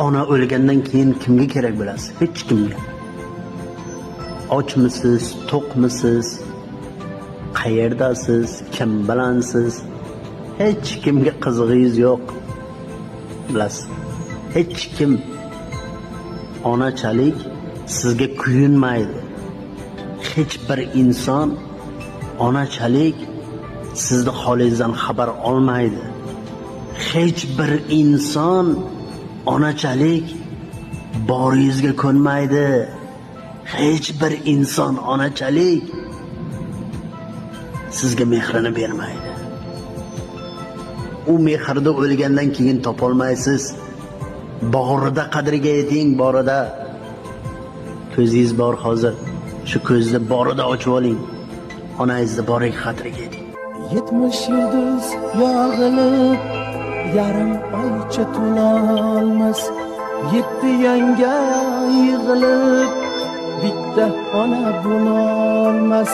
Ona o'lgandan keyin kimga kerak bo'lasiz? Hech kimga. Ochmisiz, to'qmisiz, qayerdasiz, kim bilansiz? Hech kimga qizig'ingiz yo'q. Bilasiz. Hech kim onachalik sizga kuyunmaydi. Hech bir inson onachalik sizni holingizdan xabar olmaydi. Hech bir inson onachalik boringizga ko'nmaydi. Hech bir inson onachalik sizga mehrini bermaydi. U mehrni o'lgandan keyin topolmaysiz. Borida qadriga yeting, borida. Ko'zingiz bor hozir. Shu ko'zni borida ochib oling. Onangizni boriga qadriga yeting. 70 yulduz yog'ilib, yarim oycha to'lolmas. 7 yanga yig'ilib, bitta ona bo'lolmas.